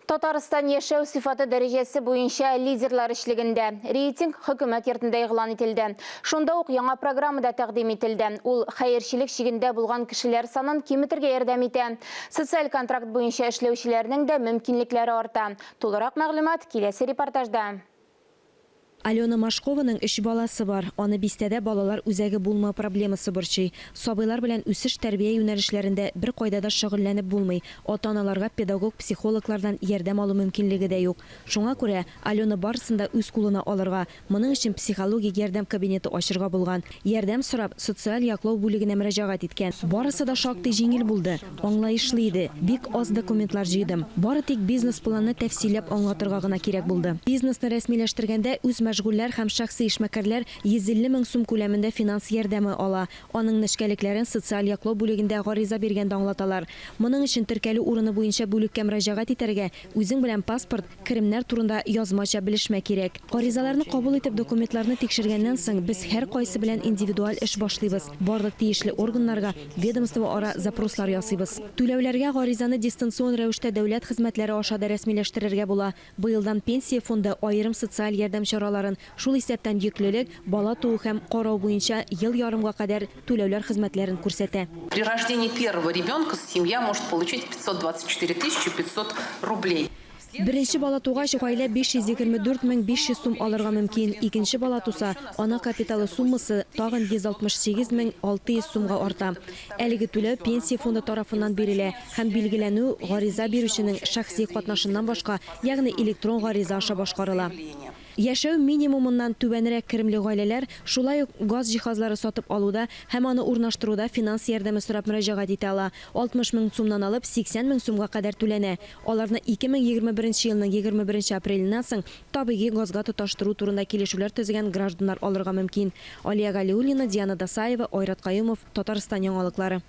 Татарстан яшәү сыйфаты дәрәҗәсе буенча лидерлар өчлегендә. Рейтинг Хөкүмәт йортында игълан ителде. Шунда ук яңа программа да тәкъдим ителде. Ул хәерчелек чигендә булган кешеләр санын киметергә ярдәм итә. Социаль контракт буенча эшләүчеләрнең дә мөмкинлекләре арта. Тулырак мәгълүмат киләсе репортажда. Алена Машкованың өч баласы бар. Аны бистәдә балалар үзәге булмау проблемасы борчый. Сабыйлар белән үсеш-тәрбия юнәлешләрендә беркайда да шөгыльләнеп булмый, ата-аналарга педагог-психологлардан ярдәм алу мөмкинлеге дә юк. Шуңа күрә Алена барысын да үз кулына алырга, моның өчен психологик ярдәм кабинеты ачырга булган. Ярдәм сорап, социаль яклау бүлегенә мөрәҗәгать иткән. Барысы да шактый җиңел булды, аңлаешлы иде, бик аз документлар җыйдым. Бары тик бизнес-планны тәфсилләп аңлатырга гына кирәк булды. Бизнесны рәсмиләштергәндә үзмәшгульләр һәм шәхси эшмәкәрләр 150 мең сум күләмендә финанс ярдәме ала. Аның нечкәлекләрен социаль яклау бүлегендә гариза биргәндә аңлаталар. Моның өчен теркәлү урыны буенча бүлеккә мөрәҗәгать итәргә, үзең белән паспорт, Керемнәр турында язмача белешмә кирәк. Гаризаларны кабул итеп, документларны тикшергәннән соң, без һәркайсы белән индивидуаль эш башлыйбыз, барлык тиешле органнарга ведомствоара запрослар ясыйбыз. Түләүләргә гаризаны дистанцион рәвештә дәүләт хезмәтләре аша да рәсмиләштерергә була. Быелдан Пенсия фонды аерым социаль ярдәм чараларын, шул исәптән йөклелек, бала туу һәм карау буенча ел ярымга кадәр түләүләр хезмәтләрен күрсәтә. При рождении первого ребенка семья может получить 524 500 рублей. Беренче бала тугач, гаилә 524 мең 500 сум алырга мөмкин. Икенче бала туса, ана капиталы суммасы тагын 168 мең 600 сумга арта. Әлеге түләү Пенсия фонды тарафыннан бирелә һәм билгеләнү гариза бирүченең шәхси катнашыннан башка, ягъни электрон гариза аша башкарыла. Яшәү минимумыннан түбәнрәк керемле гаиләләр шулай ук газ җиһазлары сатып алуда һәм аны урнаштыруда финанс ярдәме сорап мөрәҗәгать итә ала. 60 мең сумнан алып 80 мең сумга кадәр түләнә. Аларны 2021 елның 21 нче апреленнән соң табигый газга тоташтыру турында килешүләр төзегән гражданнар алырга мөмкин. Алия Галиуллина, Диана Дасаева, Айрат Каюмов, Татарстан яңалыклары.